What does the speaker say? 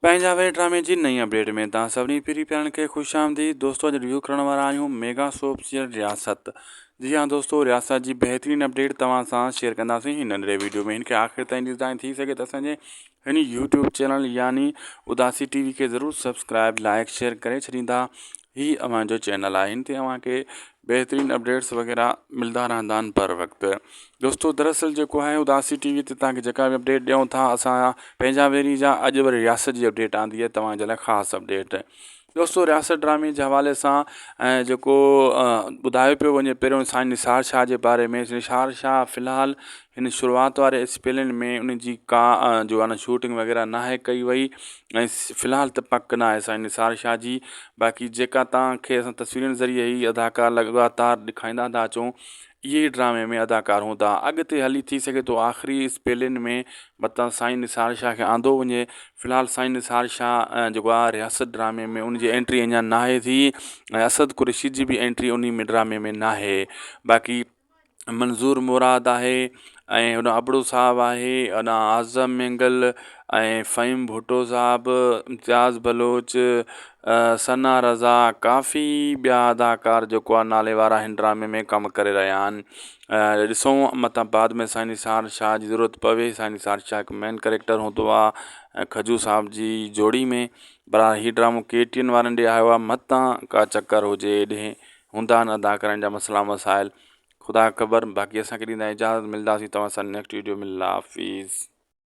پنهنجا وير ڊرامي جي نئين اپڊيٽ ۾ توهان سڀني پري پيارن کي خوش آمديد دوستو اڄ ريويو ڪرڻ وارا آهيون ميگا سوپ سيريل رياست جي ها دوستو رياست جي بهترين اپڊيٽ توهان سان شيئر ڪنداسين هن ننڍڙي ويڊيو ۾ هن کي آخر تائين ڏسندا ۽ ٿي سگهي ته اسان جي هن يوٽيوب چينل يعني اداسي ٽي وي کي ضرور سبسڪرائب لائڪ شيئر ڪري ڇڏيندا هي اوهان جو چينل آهي هن تي اوهان کي بهترين اپڊيٽس وغيره ملدا رهندا آهن بر وقت دوستو دراصل جيڪو آهي اداسي ٽي وي تي توهان کي جيڪا به اپڊيٽ ڏيون ٿا اسان پنهنجا ويري جا اڄ وري رياست جي اپڊيٽ آندي آهي توهان جي لاء خاص اپڊيٽ دوستو رياست ڊرامي جي حوالي سان ۽ جيڪو ٻڌايو پيو وڃي پهريون سائين نثار شاهه جي باري ۾ نثار شاهه في الحال هن شروعات واري اسپيلن ۾ ان جي ڪا جو آهي نه شوٽنگ وغيره ناهي ڪئي وئي ۽ في الحال ته پڪ ناهي سائين نثار شاهه جي باقي جيڪا توهان کي اسان تصويرن ذريعي هي اداڪار لڳاتار ڏيکاريندا ٿا اچون اهي ئي ڊرامي ۾ اداڪار هوندا اڳتي هلي ٿي سگهي ٿو آخري اسپيلن ۾ متان سائين نثار شاهه کي آندو وڃي في الحال سائين نثار شاهه جيڪو آهي رياست ڊرامي ۾ ان جي انٽري اڃا ناهي ٿي ۽ اسد قريشي جي به انٽري انهي ۾ ڊرامي ۾ ناهي باقي منظور مراد آهي ۽ هوڏانهن ابڙو صاحب آهي هوڏانهن اعظم مينگل ۽ فهيم ڀٽو صاحب امتياز بلوچ ثنا رضا ڪافي ٻيا اداڪار جيڪو آهي نالي وارا هن ڊرامي ۾ ڪم ڪري رهيا آهن ڏسون متان بعد ۾ سائين نثار شاهه جي ضرورت پوي سائين نثار شاهه هڪ مين ڪريڪٽر هوندو آهي کجو صاحب جي جوڙي ۾ بهرحال هي ڊرامو ڪي ٽي اين وارن ڏي آيو آهي متان ڪا چڪر هجي هيڏي هوندا آهن اداڪارن جا مسئلا مسائل خدا خبر باقي اسان کي ڏيندا اجازت ملداسين توهان سان نيڪسٽ ويڊيو ۾ الله حافظ.